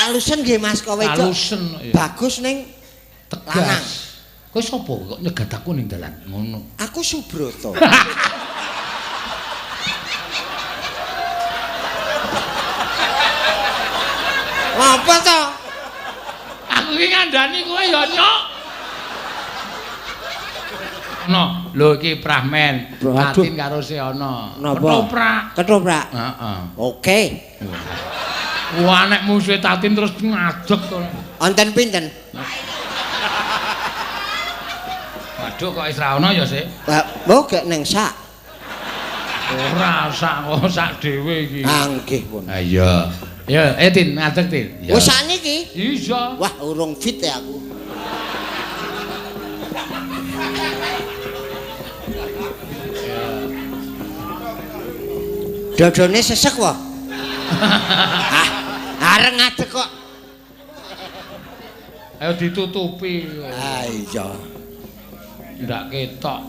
Kalusen nggih Mas kok wedok. Kalusen iya. Bagus ning lanang. Tegas. Kowe sapa kok nyegat aku ning dalan ngono? Aku Subroto. Apa to? Aku iki ngandani kowe ya, Nyok. No, lho iki Prahmen, Waduh. Tatin karo Seana. Napa? Ketoprak. Ketoprak. Heeh. Oke. Wah, nek musuhe Tatin terus ngadeg to. Wonten pinten? Waduh kok wis ra ono ya, Sik. Lah, mbok gek neng sak. Ora sak kok sak dhewe iki. Ah nggih pun. Ha iya. Ya, Tin, ngadeg Tin. Ya. Oh sakniki? Iya. Wah, urung fit ya aku. Dodone sesek wah. Ah, areng ngadeg kok. Ayo ditutupi. Ah iya. Ndak ketok.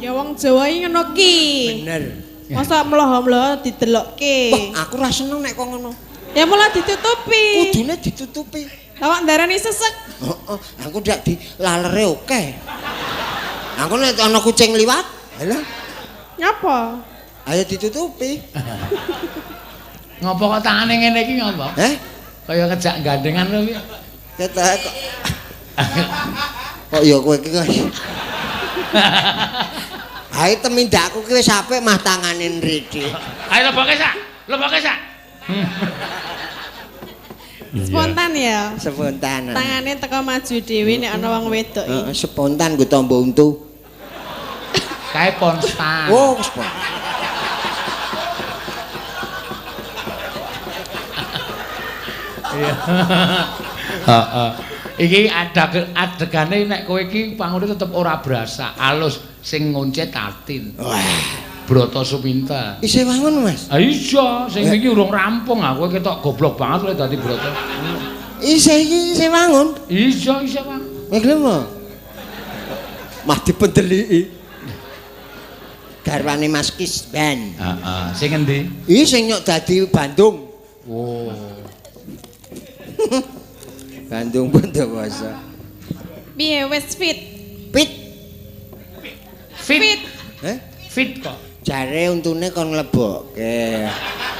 Ya wong Jawa iki ngono ki. Bener. Masa mloho-mloho didelokke. Wah, aku ra seneng nek kok ngono. Ya mula ditutupi. Kudune ditutupi. Lah kok ndarani sesek. Heeh, aku ndak dilalere oke. Aku nek ana kucing liwat, halah, Nyapa? ayo ditutupi. Ngopo kok tangane ngene iki ngopo? Heh? Kaya ngejak gandengan lho piye? Ketok kok. Kok ya kowe iki kok. Ae temindakku ki wis apik mah tangane nriki. Ayo leboke sak. Leboke sak. Spontan ya. Spontan. Tangane teko maju dhewe nek ana wong wedok iki. Heeh, spontan nggo tombo untu. Kae ponstan. Oh, spontan. Iya. Heeh. Iki adegane nek kowe iki pangune tetep ora berasa, alus sing ngoncet Tatin. Wah, Brata Suminta. isih wangun, Mas. Ah iya, sing iki urung rampung aku ketok goblok banget lho dadi Brata. Isih iki isih wangun. Iya, isih, Pak. Kowe gelem apa? Mah dipendeliki. Garwane Mas Kisban. Heeh, sing endi? Iki sing nyok dadi Bandung. Oh. Bandung Bondowoso. Piye wis fit? Pit. Fit. Fit. Heh? Fit kok. Jare untune kon nglebokke.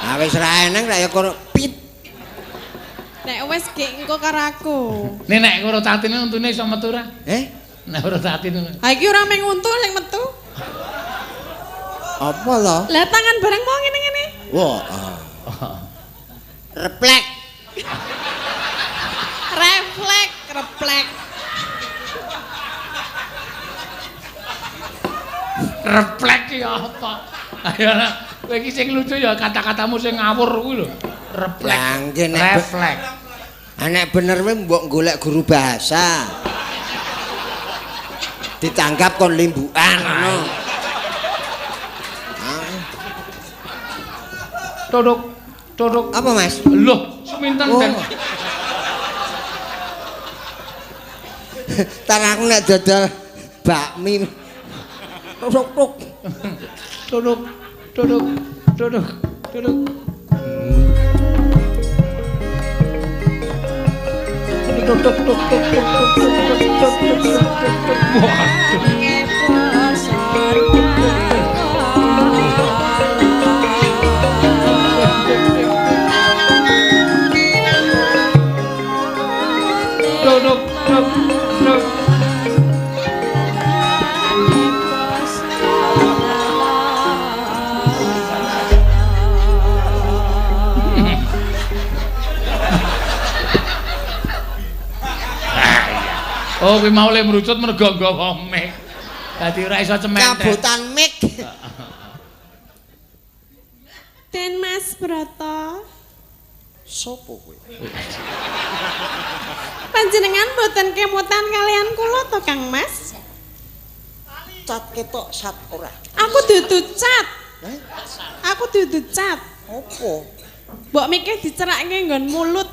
Ah wis ra eneng ra ya kono pit. Nek wis gek engko karo aku. Nek nek karo Tatine untune iso metu ora? Eh? Nek karo Tatin. Ha iki ora mung untu sing metu. Apa to? Lah tangan bareng mau ngene-ngene. Wah. Reflek. Reflek, reflek. Reflek ya apa? Ayo nak, kowe iki sing lucu ya kata-katamu sing ngawur kuwi lho. Reflek. Lah nggih nek reflek. Ah nek bener kowe mbok golek guru bahasa. Ditanggap kon limbukan ngono. Ah, Tuduk, tuduk. apa Mas? Loh, suminten Oh. den. Tar aku nek dodol bakmi. Tuk tuk. Tuduk, tuduk, tuduk, tuduk. Tuk tuk tuk tuk tuk tuk tuk tuk tuk tuk tuk. Waduh. Tuduk, tuk, tuk. Oh, kuwi mau le mrucut mergo nggawa mic. Dadi ora iso cementet. Kabotan mic. Den Mas Broto, Sopo kowe? panjenengan mboten kemutan kalian kula to Kang Mas? Cat ketok sat ora. Aku dudu cat. Heh? Aku dudu cat. Opo? Mbok mikir dicerake nggon mulut.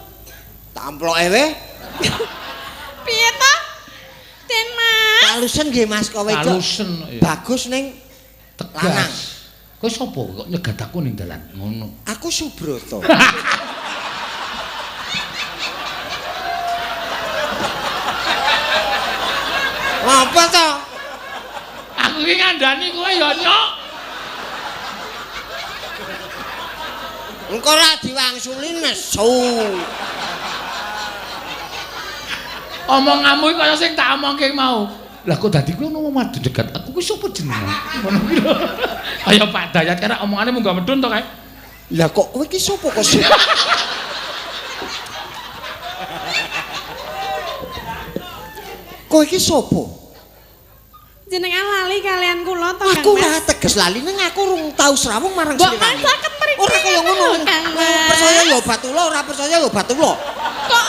Tamploke we. Piye to? Den Mas. Kalusen nggih Mas kok wedok. Kalusen iya. Bagus ning lanang. Tegas. Kowe sapa kok nyegat aku ning dalan ngono? Aku Subroto. Apa to? Aku iki ngandani kowe ya, Nyok. Engko ora diwangsuli nesu. Omonganmu iki kaya sing tak omongke mau. Lah kok dadi kowe ono wong wadon dekat. Aku kuwi sapa jenenge? Ngono kuwi lho. Kaya Pak Dayat kira omongane munggah medhun to kae. Lah kok kowe iki sapa kok? Kowe iki sapa? Jenengan lali kalian kula to, Kang Aku ora Mas? teges lali ning aku rung tau srawung marang Mbok sliramu. kan saged mriki. Ora kaya ngono. Kang Mas. Percaya ya obat ula, ora percaya ya obat ula. Kok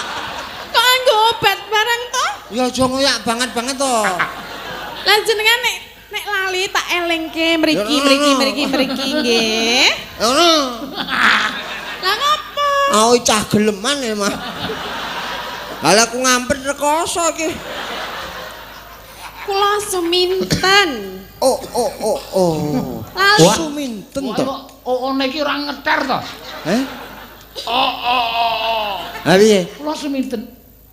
kok nganggo obat barang to? Ya aja ngoyak banget-banget to. Lah jenengan nek nek lali tak elingke mriki Ya, mriki ngono. mriki mriki nggih. Ngono. Lah ngopo? Aku cah geleman ya, Mah. Lah aku ngampet rekoso iki. Kula suminten. Oh oh oh oh. Lali. Suminten to. Oh, oh, iki ora ngeter to. Heh? Oh, oh, oh, oh. Ha piye? Kula suminten.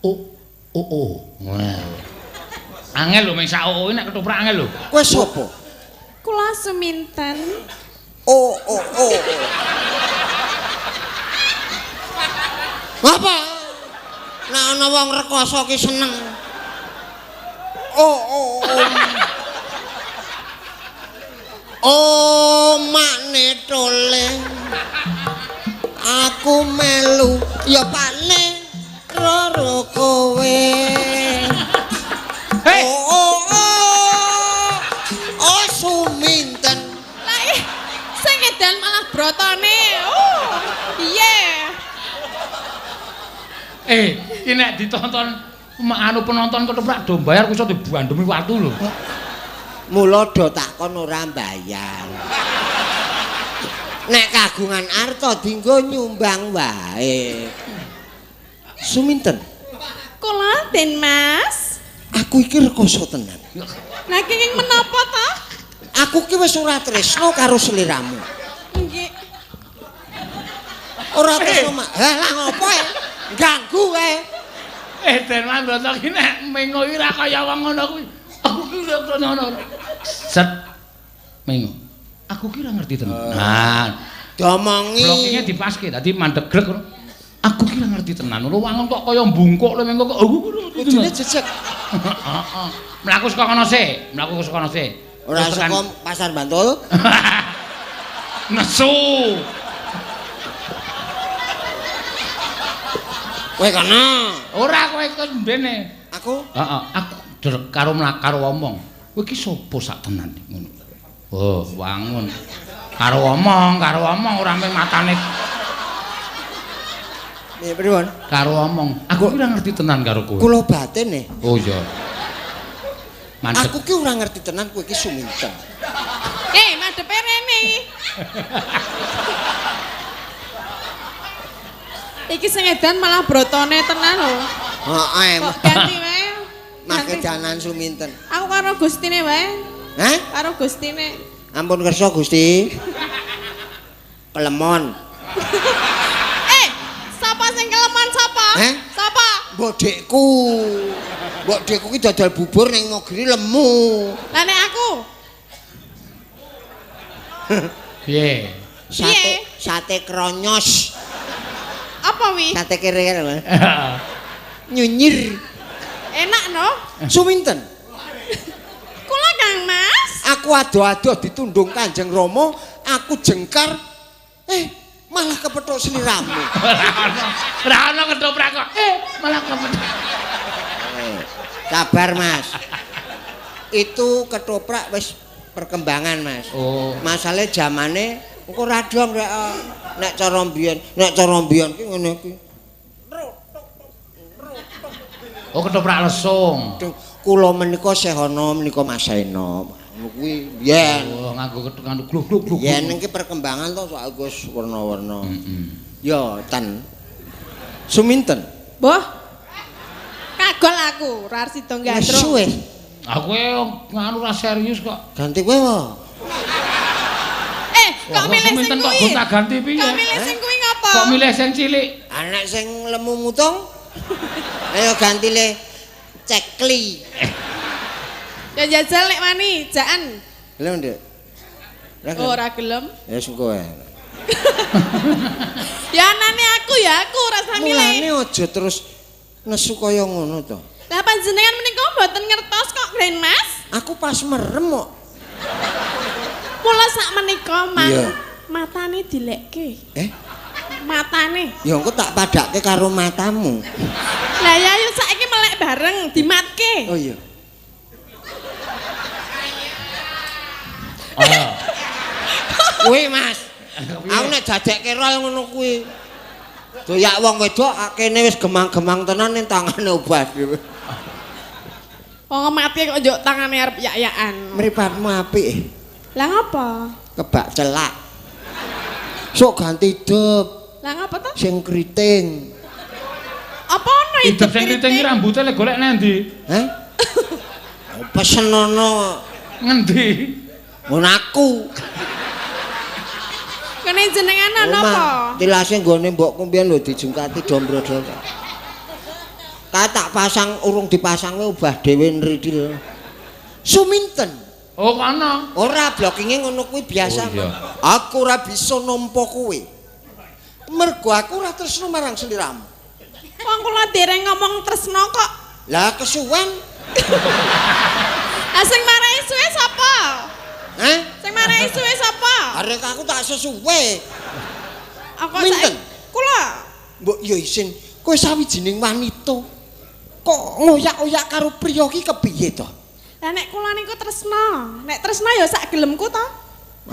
Oh, oh, oh. Wah. Angel lho mung sak oh nek ketoprak angel lho. Kowe sapa? Kula suminten. Oh oh oh. Apa? Nek ana wong rekoso ki seneng. Oh oh oh. Oh makne tole. Aku melu ya pakne roro kowe. Hei. Oh oh oh. Oh suminten. Lah ih, sing edan malah brotone. Oh, piye? Iki nek ditonton anu penonton ketoprak do bayar iso dibandemi watu lho. Mula do takon ora mbayar. Nek kagungan arta dinggo nyumbang wae. Suminten, Kula Den Mas. aku iki rekoso tenan. Lah kenging menapa to? Aku ki wis ora tresno karo sliramu. Nggih. Ora tresno mak. Lah lah ngopo e? Ganggu kae. Den Mas Broto ki nek mengo iki ora kaya wong ngono kuwi. Aku ki ora ngono. Set. Mengo. Aku ki ora ngerti tenan. Nah, Diomongi. blokinge dipaske dadi mandek grek ngono. Aku ki ora ngerti tenan. Lho wangun kok kaya mbungkuk lho mengo kok aku ora ngerti Kudune tenan. jejeg. Heeh. Mlaku saka kono sik, mlaku saka kono sik. Ora Terus tekan- saka Pasar Bantul. Nesu. Kowe kono. Ora kowe kok mbene. Aku Heeh, aku karo mlak karo omong. Kowe iki sapa sak tenan ngono. Oh, wangun. Karo omong ora mung matane piye pripun? karo omong. Aku ki ora ngerti tenan karo kowe. Kula batin e. Oh iya. Mandek. Aku ki ora ngerti tenan kowe iki suminten. Madhepe rene iki. Iki sing edan malah brotone tenan lho. Heeh, Kok ganti wae. mah Ganti. kedanan suminten. Aku karo Gustine wae. Hah? Karo Gustine. Ampun kersa Gusti. Kelemon. Sapa sing kelemon sapa? Heh? Sapa? Mbok dekku. Mbok dekku ki dodol bubur ning Mogiri lemu. Lah nek aku Piye? Sate Piye? sate kronyos. apa wi? Sate kere lho. Nyunyir. Enak no? Suminten. Kula Kang Mas. Aku ado-ado ditundung Kanjeng Rama, aku jengkar. Malah kepethuk sliramu. Ora ono. Ora ono ketoprak kok. Malah kepethuk. Sabar, Mas. Itu ketoprak wis perkembangan, Mas. Oh. Masale jamane engko ora dong rek. Nek cara mbiyen, nek cara mbiyen ki ngene iki. Oh, ketoprak lesung. Duh, kula menika sehana menika Mas Seno. Ngono kuwi biyen. Oh, nganggo ketuk gluk gluk gluk. Yen iki perkembangan to soal wis werna-werna. Heeh. Ya, ten. Suminten. Boh. Kagol aku, ora sida gandrung. Nesu wis. Aku nganu ora serius kok. Ganti kowe wae. Kok milih sing Suminten kok kuwi? gonta-ganti piye? Kok milih sing kuwi ngapa? Kok milih sing cilik? Anak sing lemu mutung. Ayo ganti le cekli. Ya jajal nek wani, jaan. Gelem, Nduk? Ora gelem. Ya wis engko ae. Ya anane aku ya aku ora usah milih. Mulane aja terus nesu kaya ngono to. Lah panjenengan menika mboten ngertos kok, Grand Mas. Aku pas merem kok. Mula sak menika mang matane dilekke. Eh? Matane. Ya engko tak padake karo matamu. Lah ya ayo saiki melek bareng dimatke. Oh iya. Oh. Kuwi Mas. Aku nek jajekke rol ngono kuwi. Doyak wong wedok kene wis gemang-gemang tenan ning tangane obah dhewe. Wong mati kok njuk tangane arep yak-yakan. Mripatmu apik. Lah ngapa? Kebak celak. Sok ganti idep. Lah ngapa to? Sing kriting. Apa ono idep sing kriting iki rambute lek golek nang ndi? Hah? Pesen ono ngendi? Ngono aku. Kene jenengan ana apa? Tilase nggone mbokku mbiyen lho dijungkati dombrodol. Kae tak pasang urung dipasang obah dhewe nridil. Suminten. Oh kono. Ora blockinge ngono kuwi biasa. Oh, iya. Aku ora bisa nampa kowe. Mergo aku ora tresno marang sliramu. Wong kula dereng ngomong tresno kok. Lah kesuwen. Lah sing marai suwe sapa? Hah? Sing marai suwe sapa? Arek aku tak sesuwe. Aku minten. Kula. Mbok ya isin, kowe sawijining wanita kok ngoyak-oyak karo priya ki kepiye to? Lah nek kula niku tresno, nek tresno ya sak gelemku to.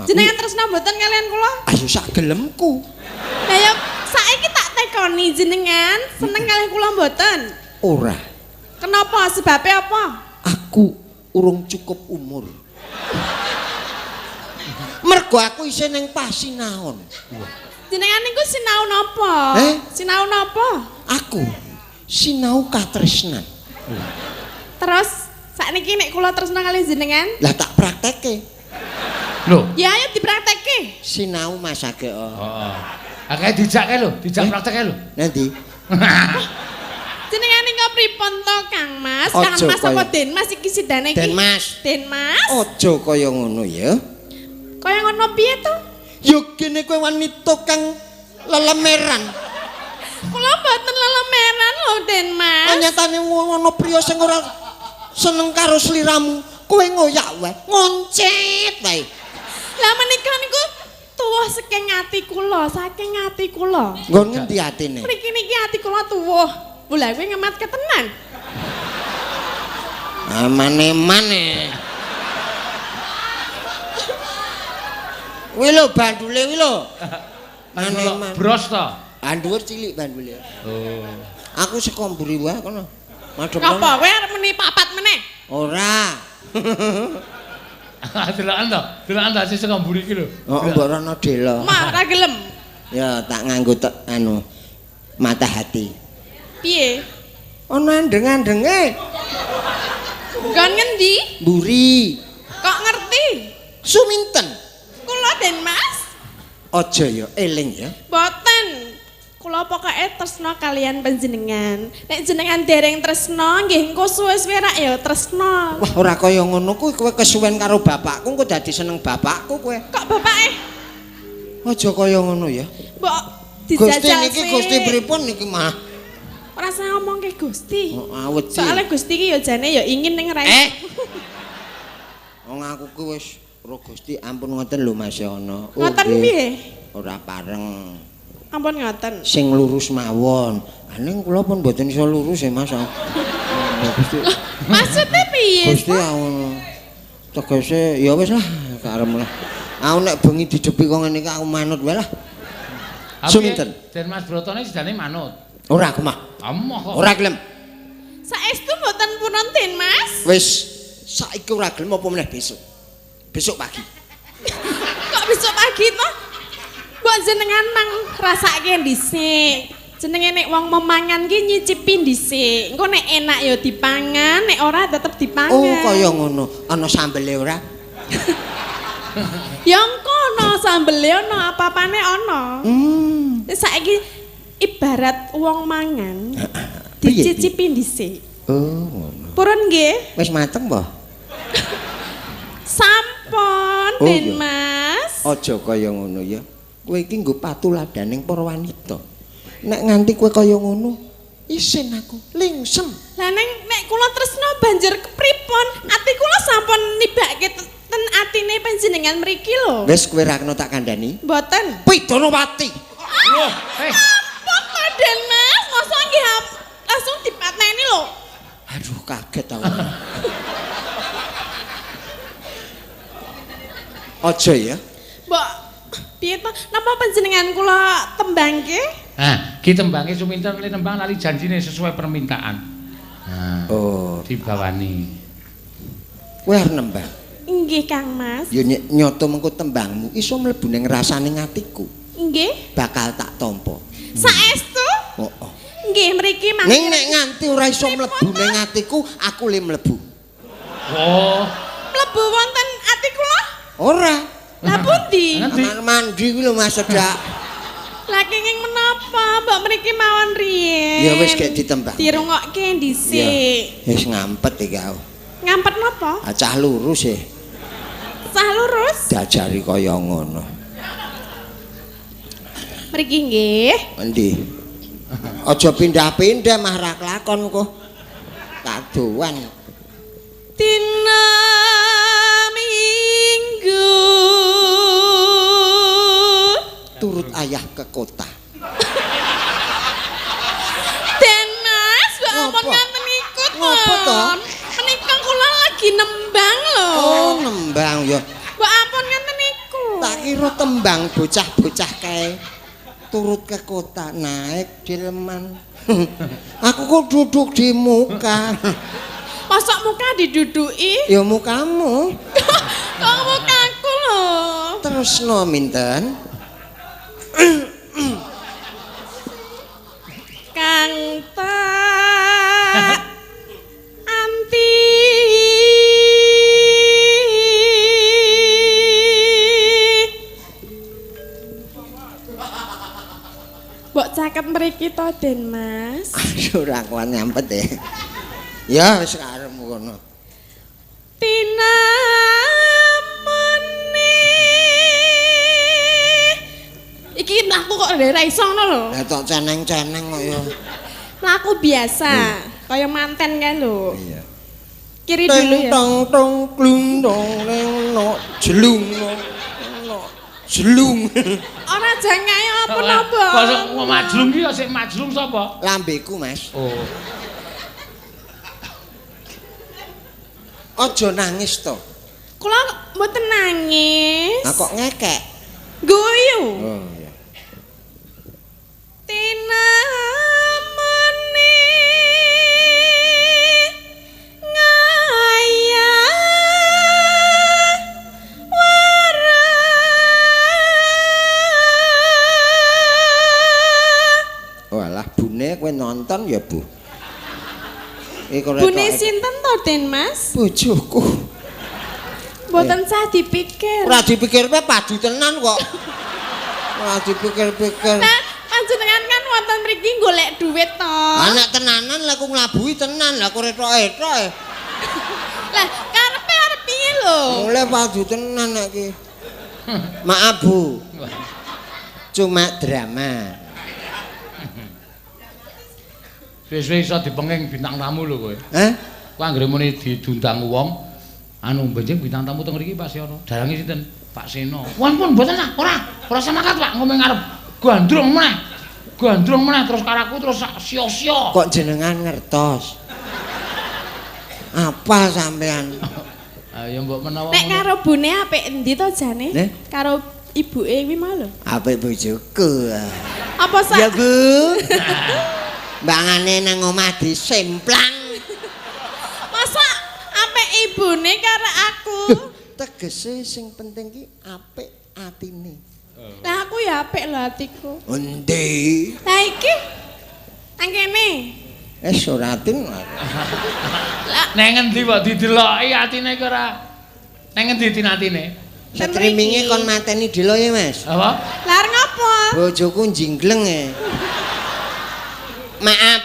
Jenengan tresno mboten kalian kula? Ayo sak gelemku. Lah ya saiki tak tekoni jenengan seneng kalih kula mboten? Ora. Kenapa? Sebabe apa? Aku urung cukup umur. Mergo aku isih ning pasinaon. Jenengan niku sinau napa? Sinau napa? Aku sinau katresnan. Terus sakniki nek kula tresna kalih jenengan? Lah tak praktekke. Lho. Ya ayo dipraktekke. Sinau Mas Agek. Heeh. Akeh dijak kae lho, dijak praktek kae lho. Nanti. Jenengan niku pripun to Kang Mas? Kang Mas apa Den Mas iki sidane iki? Den Mas. Den Mas. Aja kaya ngono ya. Kaya ngono piye to? Ya kene kowe wanita kang lelemeran. Kula mboten lelemeran lho Den Mas. Nyatane ngono priya sing ora seneng karo sliramu, kowe ngoyak wae, ngoncet wae. Lah menika niku tuwuh saking ati kula, saking ati kula. Nggon ngendi atine? Mriki niki ati kula tuwuh. Lha kowe ngematke tenan. Amane-mane. Kuwi lho bandule kuwi lho. Mane-mane. Bros to. Bandul cilik bandule. Oh. Aku saka mburi wae kono. Madhep kono. Apa kowe arep muni papat meneh? Ora. Delokan to, delokan ta sing saka mburi iki lho. Oh, mbok rono dela. Mah ora gelem. Ya tak nganggo tek anu mata hati. Piye? Ana andeng-andenge. Nggon ngendi? Mburi. Kok ngerti? Suminten. Kula Den Mas. Aja ya eling ya. Mboten. Kula pokoke tresna kalian panjenengan. Nek jenengan dereng tresna nggih engko suwe-suwe rak ya tresna. Wah ora kaya ngono kuwi, kowe kesuwen karo bapakku engko dadi seneng bapakku kowe. Kok bapake? Aja kaya ngono ya. Mbok dijajal. Gusti niki Gusti pripun niki mah? Ora usah ngomongke Gusti. Oh, awet sih. Soale Gusti ki ya jane ya ingin ning ra. Wong aku ki wis ro Gusti ampun ngoten lho Mas Yono. Ngoten piye? Ora pareng. Ampun ngoten. Sing lurus mawon. Ning kula pun mboten iso lurus ya Mas. Gusti. Maksude piye? Gusti ngono. Tegese ya wis lah karep lah. Aku nek bengi didepi kok ngene iki aku manut wae lah. Suminten. Den Mas Brotone sidane manut. Ora aku mah. Amoh kok. Ora gelem. Saestu mboten purun Den Mas. Wis saiki ora gelem apa meneh besok. Besok pagi. Kok besok pagi to? Mbok jenengan mang rasake dhisik. Jenenge nek wong memangan ki nyicipi dhisik. Engko nek enak ya dipangan, nek ora tetep dipangan. Oh, kaya ngono. Ana sambele ora? Ya engko ana sambele ana apa-apane ana. Saiki ibarat wong mangan dicicipi dhisik. Oh, ngono. Purun nggih? Wis mateng apa? Pripun, Oh, Den iya. Mas? Aja kaya ngono ya. Kowe iki nggo patuladaning para wanita. Nek nganti kowe kaya ngono, isin aku, lingsem. Lah neng nek kula tresna banjur kepripun? Ati kula sampun nibake ten atine panjenengan mriki lho. Wis kowe ra kena tak kandhani. Mboten. Pidanawati. Loh, eh. Ampun to Den Mas, mosok nggih langsung dipateni lho. Aduh, kaget aku. Aja ya. Mbok piye to? Napa panjenengan kula tembangke? Nah, ki tembange Suminten le nembang lali janjine sesuai permintaan. Nah, Oh, dibawani. kowe arep nembang. Nggih, Kang Mas. Ya nyoto mengko tembangmu iso mlebu ning rasane atiku. Nggih. Bakal tak tampa. Saestu? Oh, oh. Nggih, mriki mangke. Ning nek nganti ora iso mlebu ning atiku, aku le mlebu. Oh, mlebu wonten ati kula? Ora. Lah pundi? Ngendi? Kamar mandi kuwi lho Mas Sedak. Lah kenging menapa mbok mriki mawon riyen? Ya wis gek ditembang. Dirungokke dhisik. Wis ngampet iki aku. Ngampet napa? Acah lurus e. Sah lurus. Diajari kaya ngono. Mriki nggih. Endi? Aja pindah-pindah mah ra kelakon kok. Kadoan. Dina Minggu. Turut ayah ke kota. Den Mas, mbok ampun Ngopo? ngaten niku to. Ngopo to? Menika kula lagi nembang lho. Oh, nembang ya. Mbok ampun ngaten niku. Tak kira tembang bocah-bocah kae. Turut ke kota naik delman. Aku kok duduk di muka. Mosok muka diduduki? Ya mukamu. Kok mukaku lho. Terus no minten. Kang tak anti Mbok caket mriki to Den Mas. Aduh ora kuat nyampet e. Ya wis karepmu kono. Tinamune. Iki mlaku kok ora iso ngono lho. Lah tok ceneng-ceneng kok ya. Mlaku biasa, kaya manten kae lho. Iya. Kiri dulu ya. Tong tong klung dong neng no jelung no no jelung. Ora jangae apa napa. Kok majlung ki ya sik majlung sapa? Lambeku Mas. Oh. Aja nangis to. Kula mboten nangis. Lah kok ngekek? Guyu. Oh iya. Tinamune ngaya wara. Walah bune kowe nonton ya, Bu. Iku Bune sinten to, Den Mas? Bojoku. Mboten sah dipikir. Ora dipikir-pikir padu tenan kok. Ora dipikir-pikir. Lah, panjenengan kan wonten mriki golek duit to. Anak tenanan lah aku nglabuhi tenan lah aku retok-retok. Lah, karepe arep piye lho? Mulai padu tenan nek iki. Maaf, Bu. Cuma drama. Suwe-suwe iso dipenging bintang tamu lho kowe. Hah? Kowe anggere muni diundang wong, anu benjing bintang tamu teng mriki Pak Seno. Dalange sinten? Pak Seno. Wah pun mboten ah, ora. Ora semangat Pak ngomong ngarep. Gandrung meneh. Gandrung meneh terus karo aku terus sia-sia. Kok jenengan ngertos? Apa sampean? Ya mbok menawa. Nek karo bune apik endi to jane? Neh? Karo ibuke kuwi mau lho. Apik bojoku. Apa sak? Ya, Bu. Mbangane nang omah disemplang. Masa apik ibune karo aku? Tegese sing penting ki apik atine. Lah aku ya apik lho atiku. Endi? Lah iki nang kene. Wis ora atin. Neng ngendi kok dideloki atine iki ora? Neng ngendi tinatine? Streaminge kon mateni delo ya, Mas. Apa? Lah arep ngopo? Bojoku njingleng e. Maaf.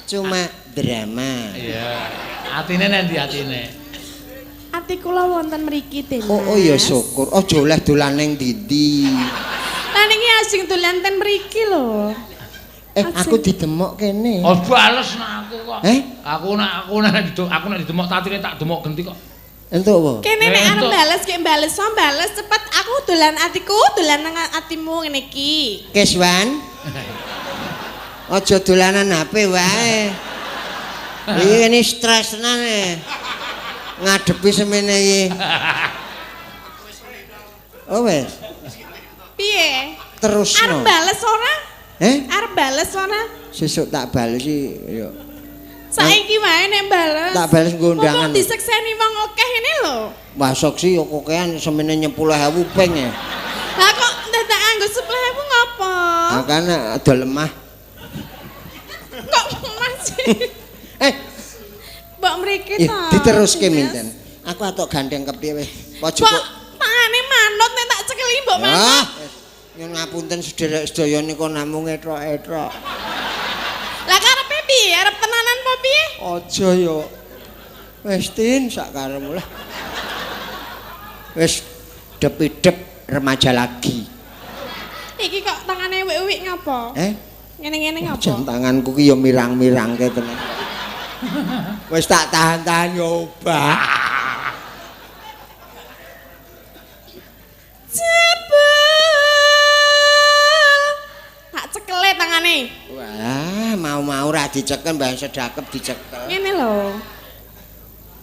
Cuma drama. Iya. Atine nang ndi atine? Ati kula wonten mriki, Den. Oh, oh ya syukur. Aja oleh dolan ning ndi-ndi. Lah niki ajeng dolan ten mriki lho. Aku didemok kene. Oh, bales nak aku kok. Eh? Aku nek didemok tatine tak demok genti kok. Entuk apa? Kene nek arep bales ki bales, so bales cepet aku dolan atiku, dolan nang atimu ngene iki. Keswan. Aja dolanan HP wae. Iki ini stres tenan e. Ngadepi semene iki. Oh wis. Piye? Terusno. Arep bales ora? Eh? Arep bales ora? Sesuk tak bales iki ya. Saiki wae nek bales. Tak bales nggo undangan. Mumpung disekseni wong akeh ngene lho. Masuk sih yo kokean semene 10.000 ping ya. Lah kok dadak nganggo 10.000 ngopo? Makane ada lemah. Kok masih? Mbok mriki to. Diteruske minten. Aku atok gandeng kepiye wis. Pojok kok tangane manut nek tak cekeli mbok manut. Nyuwun ngapunten sederek sedaya nika namung etrok-etrok. Lah karepe piye? Arep tenanan apa piye? Aja yo. Wis Tin sak karepmu lah. Wis dep-idep remaja lagi. Iki kok tangane wik-wik ngapa? Ngene-ngene ngapa? Jan tanganku ki ya mirang-mirangke tenan. Wis tak tahan-tahan yo obah. Jebul. Tak cekele tangane. Wah, mau-mau ra dicekel mbah sedakep dicekel. Ngene lho.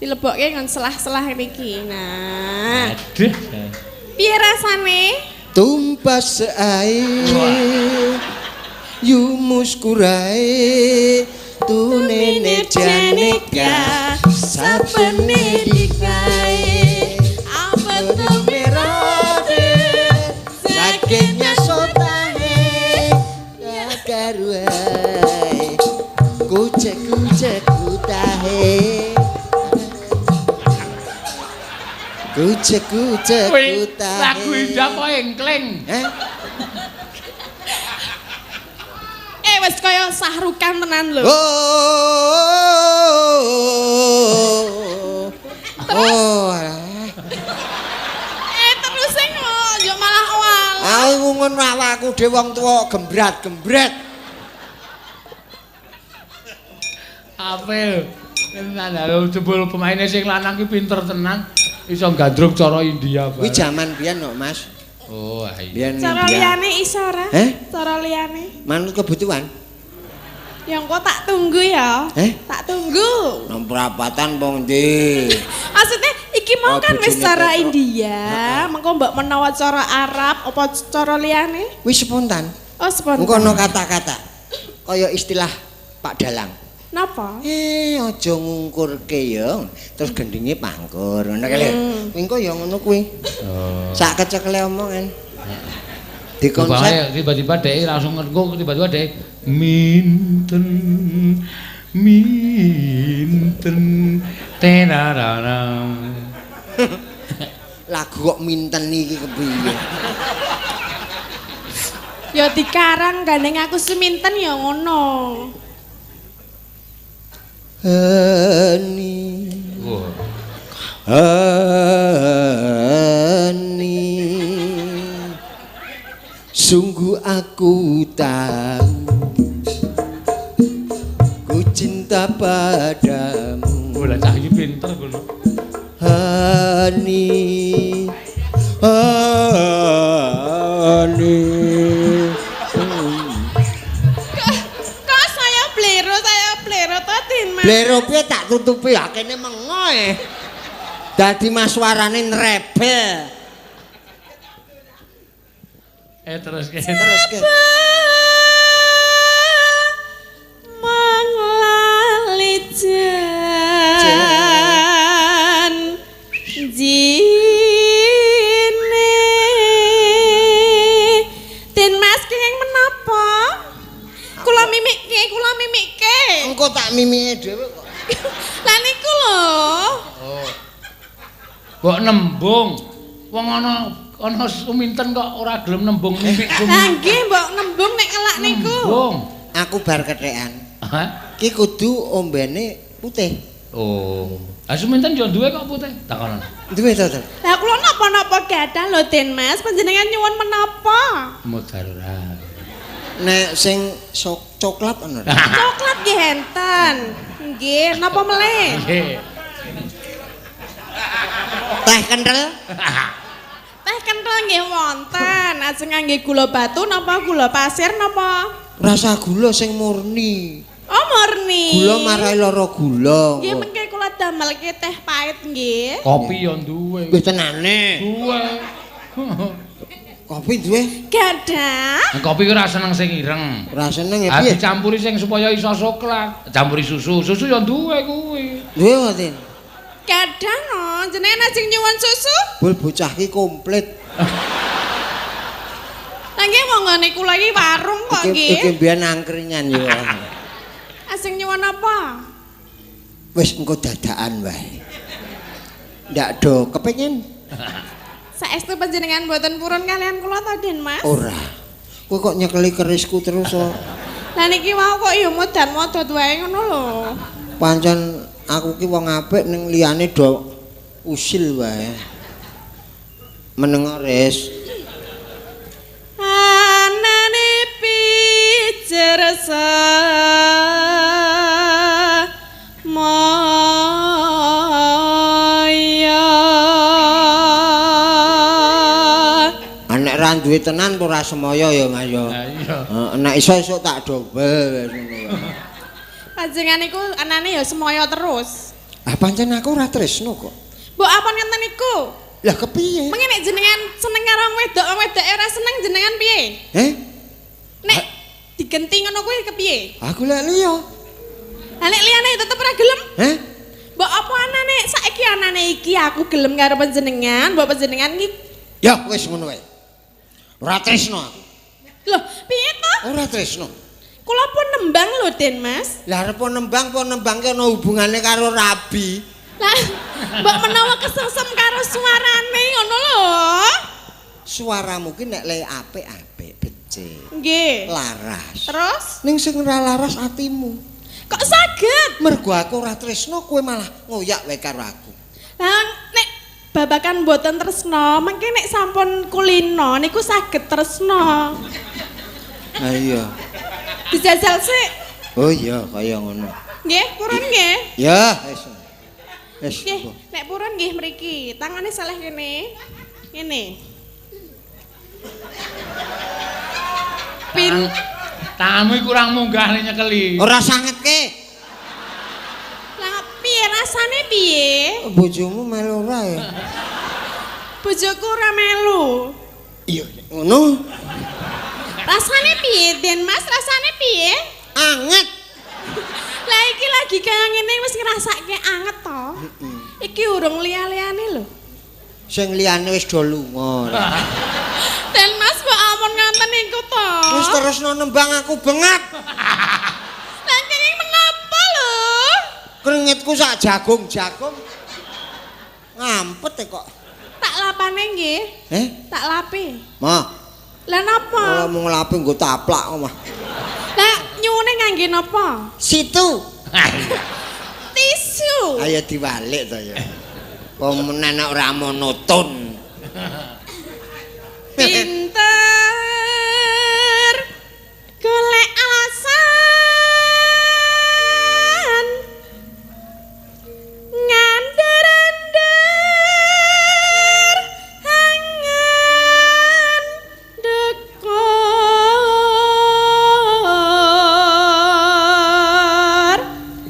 Dilebokke ngon selah-selah niki. Nah. Aduh. Piye rasane? Tumpas ae. Yumus kurai tunene janeka sapene dikai abetu merade sakitnya sotahe karuai kucek kucek kutahe kucek kucek kutahe. Lagu indah kok engkleng. Wis kaya Sahrukan tenan lho. Oh. Terus. Terus sing yo malah awal. Aku ngono awakku dhewe wong tuwa gembrat-gembret. Apel. Tenan lho jebul pemaine sing lanang ki pinter tenan iso gandrung cara India bareng. Kuwi jaman biyen kok, Mas. Oh, iya. Cara liyane iso ora? Cara liyane. Manut kebutuhan. Ya engko tak tunggu ya. Tak tunggu. Nang perapatan apa ndi? Maksudnya iki mau kan wis cara India, mengko mbok menawa cara Arab apa cara liyane? Wis spontan. Oh, spontan. Engko ana kata-kata. Kaya istilah Pak Dalang. Napa? Aja ngungkurke ya. Terus gendinge pangkur. Ngono kae lho. Engko ya ngono kuwi. Oh. Sak kecekele omongan. Di konsep tiba-tiba dhek langsung engko tiba-tiba dhek minten minten tenarara. Lagu kok minten iki kepiye? Ya dikarang gandeng aku seminten ya ngono. Hani. Hani. Sungguh aku tahu ku cinta padamu. Lah cah iki pinter ngono. Hani. Hani. Kok saya blero to Din Mas. Blero piye tak tutupi akene mengo e. Dadi mas suarane nrebel. Terus ke. Manglali jan jine. Din Mas kenging menapa? Kula mimikke, kula mimikke. Engko tak mimike dhewe kok. Lah niku lho. Oh. Mbok nembung. Wong ana ana suminten kok ora gelem nembung mimik suminten. Lah nggih mbok nembung nek elak niku. Nembung. Aku bar kethekan. Hah? Ki kudu ombene putih. Oh. Ah suminten yo duwe kok putih. Takonan. Duwe to, Tren? Lah kula napa-napa gadah lho Den Mas, panjenengan nyuwun menapa? Modar ora. Nek sing coklat ana. Coklat nggih enten. Nggih, napa melih? Nggih. Teh kenthel? Teh kenthel nggih wonten. Ajeng ngangge gula batu napa gula pasir napa? Rasa gula sing murni. Oh, murni. Gula marai lara gula. Nggih, mengke kula damelke teh pahit nggih. Kopi yo duwe. Nggih tenane. Duwe. Kopi duwe? Gadah. Kopi ora seneng sing ireng. Ora seneng ya piye? Dicampuri sing supaya iso soklat. Campuri susu. Susu yo duwe kuwi. Duwe mboten? Gadah no, jenengan ajeng nyuwun susu? Bul bocah ki komplit. Lah nggih wong ngene kula iki warung kok nggih. Iki mbiyen angkringan yo. Ajeng nyuwun apa? Wis engko dadakan wae. Ndak do kepengin. Saestu panjenengan mboten purun kalian kula ta Den Mas? Ora. Kowe kok nyekeli kerisku terus kok. Lah niki wau kok ya modan-modot wae ngono lho. Pancen aku ki wong apik ning liyane do usil wae. Meneng res. Anane pijer maya. Nek ra duwe tenan ora semaya ya Mas ya. Ha iya. Nek iso esuk tak dobel ngono. Panjenengan niku anane ya semaya terus. Ah pancen aku ora tresno kok. Mbok apa ngenten niku? Lah kepiye? Mengene nek jenengan seneng karo wong wedok, wong wedoke ora seneng jenengan piye? Heh? Nek digenti ngono kuwi kepiye? Aku lek liya. Lah nek liyane tetep ora gelem? Heh? Mbok apa anane saiki anane iki aku gelem karo panjenengan, mbok panjenengan iki ya wis ngono wae. Ora tresno aku. Loh, piye to? Ora tresno. Kula pun nembang lho, Den Mas. Lah arep nembang, pun nembang ki ana hubungane karo rabi. Lah, mbok menawa kesengsem karo suarane ngono lho. Suaramu ki nek le apik-apik becik. Nggih. Laras. Terus? Ning sing ora laras atimu. Kok saged? Mergo aku ora tresno, kowe malah ngoyak wae karo aku. Lah nek babakan mboten tresno, mengke nek sampun kulino niku saged tresno. Ha iya. Dijajal sik. Oh iya, kaya ngono. Nggih, purun nggih. Ya, wis. Wis. Nggih, nek purun nggih mriki. Tangane saleh kene. Ngene. Pin tanganmu kurang munggah nek nyekeli. Ora sangetke. Lah piye rasane piye? Bojomu melu ora ya? Bojoku ora melu. Iya, ngono. Rasane piye, Den Mas? Rasane piye? Anget. Lah iki lagi kaya ngene wis ngrasake anget to. Iki urung liya-liyane lho. Sing liyane wis do lunga. Den Mas kok ampun nganten niku to. Wis terusno nembang aku bengat. Lah kenging menapa lho? Krengetku sak jagung-jagung. Ngampet e kok. Tak lapane nggih. Eh? Tak lapi. Ma. Lah napa? Ora mung nglapi nggo taplak kok, Mah. Lah nyuwune ngangge napa? Situ. Tisu. Ayo diwalik to ya. Wong menan ora monoton. Pinter golek alasan ngandar-andar angan dekor.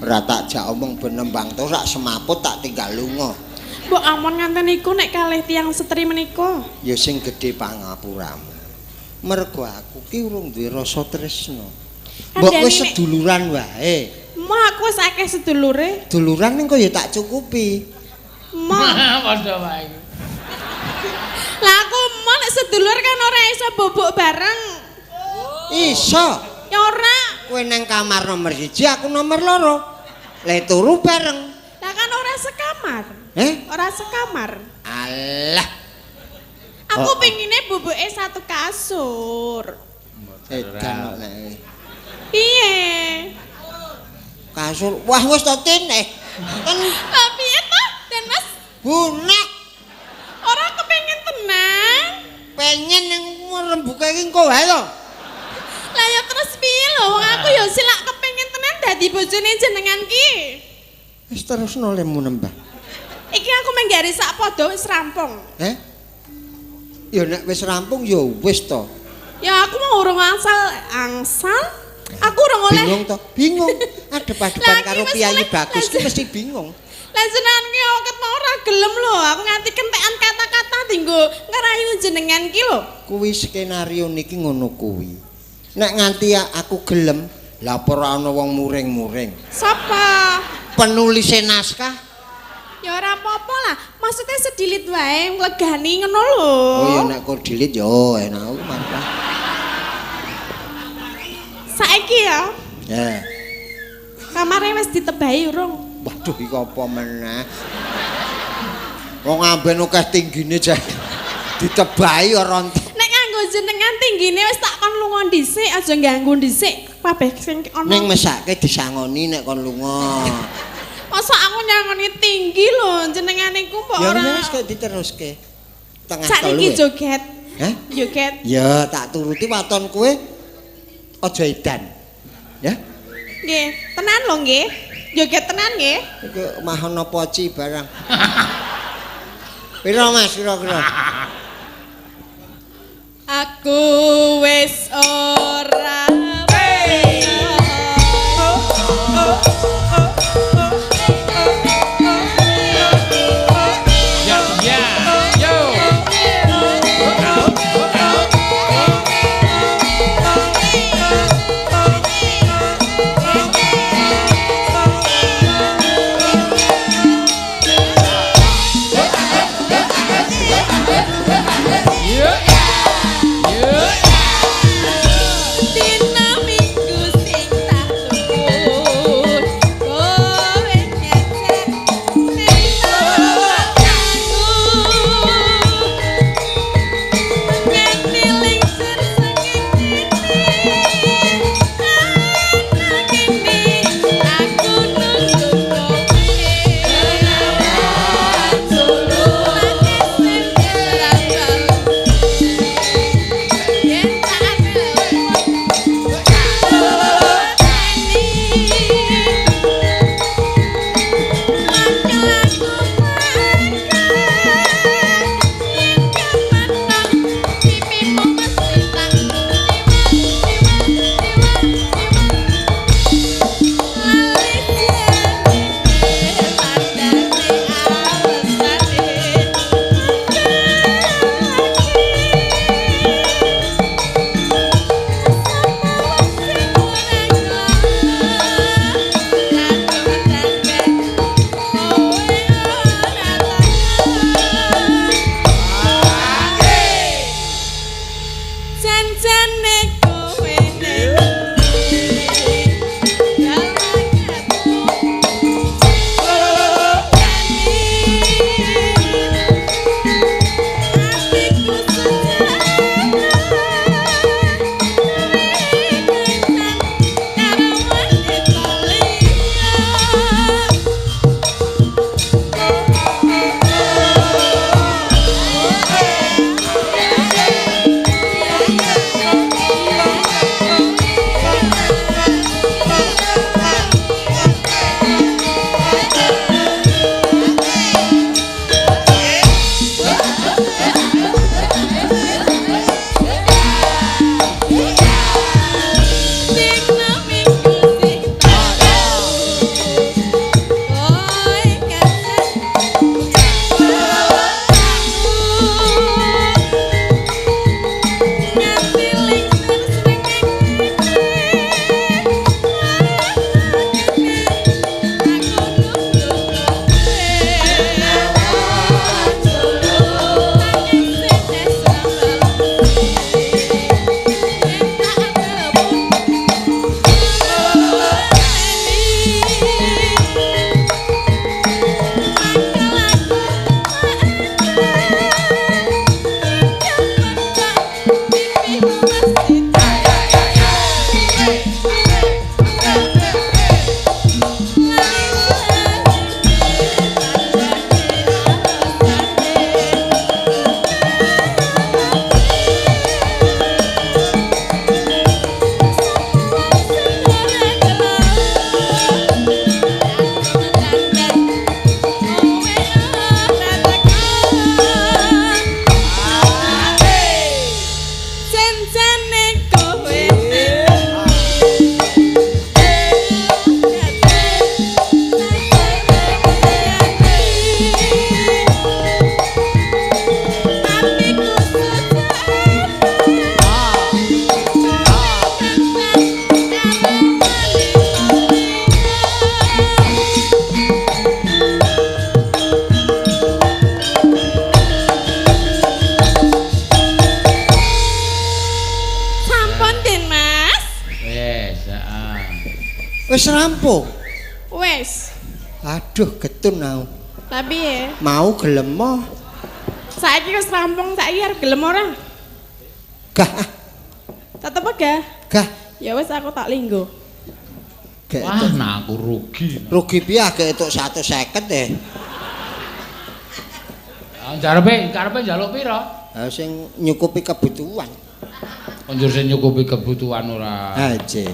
Ora tak jak omong ben nembang to sak semaput tak tinggal lunga. Mbok ampun nganten niku nek kalih tiyang setri menika. Ya sing gedhe pangapuramu. Mergo aku ki urung duwe rasa tresno. Mbok wis seduluran wae. Moh aku wis akeh sedulure. Duluran ning kok ya tak cukupi. Moh. Padha wae. Lah aku moh nek sedulur kan ora iso bobok bareng. Iso. Ya ora. Kowe nang kamar nomor 1, aku nomor 2. Le turu bareng. Lah kan ora sekamar. Eh? Ora sekamar. Alah. Aku pengine bubuke satu kasur. Edan kok nek. Piye? Kasur. Wah wis to Tin. Kan Lah piye to, Den Mas? Bunak Ora kepengin tenang. Pengen ning rembuke iki engko wae to. Lah ya terus piye lho wong aku ya silak kepengin tenan dadi bojone jenengan ki. Wis terusno lemu nembah. Iki aku menggari sak padha wis rampung. Heh? Ya nek wis rampung ya wis to. Ya aku mau urung angsal angsal. Aku urung oleh. Bingung to? Bingung. Adep-adepan Lah, karo iki wis piyayi oleh. bagus ki mesti bingung. Lah jenengan ki oket mau ora gelem lho, aku nganti kentekan kata-kata dinggo ngerayu jenengan ki lho. Kuwi skenario niki ngono kuwi. Nek nganti aku gelem, lah apa ora ana wong muring-muring. Sapa? Penulise naskah. Ya ora apa-apa lah. Maksudnya sedilit wae nglegani ngono lho. Oh ya nek kok dilit ya enak aku mantap. Saiki ya, Ya. kamare wis ditebahi urung. Waduh iki apa meneh. Wong amben akeh tinggine jan ditebahi ora rontok. Nek nganggo jenengan tinggine wis tak kon lunga dhisik, aja ganggu dhisik kabeh sing ana. Ning mesake disangoni nek kon lunga. Masa aku nyangoni tinggi lho, jenengan iku mbok Ya ora. wis kok diteruske. Tengah telu. Sakniki ya. joget. Hah? Joget. Ya tak turuti waton kowe aja edan. Ya. Nggih, tenan lho nggih. Joget tenan nggih. Iki mahono poci barang. Piro Mas kira-kira? Aku wis ora Ya, ya. Yo. Yo. Yo. Wis rampung. Wis. Aduh, getun aku. Lah piye? Mau gelem moh. Saiki wis rampung, saiki arep gelem ora? Gah, ah, Tetep gah. gah. Ya wis aku tak linggo. Gek Wah, entuk. nah aku rugi. Rugi piye gek entuk 150 eh. Ah, Karepe karepe njaluk pira? Ha sing nyukupi kebutuhan. Konjur sing nyukupi kebutuhan ora. Ha, je.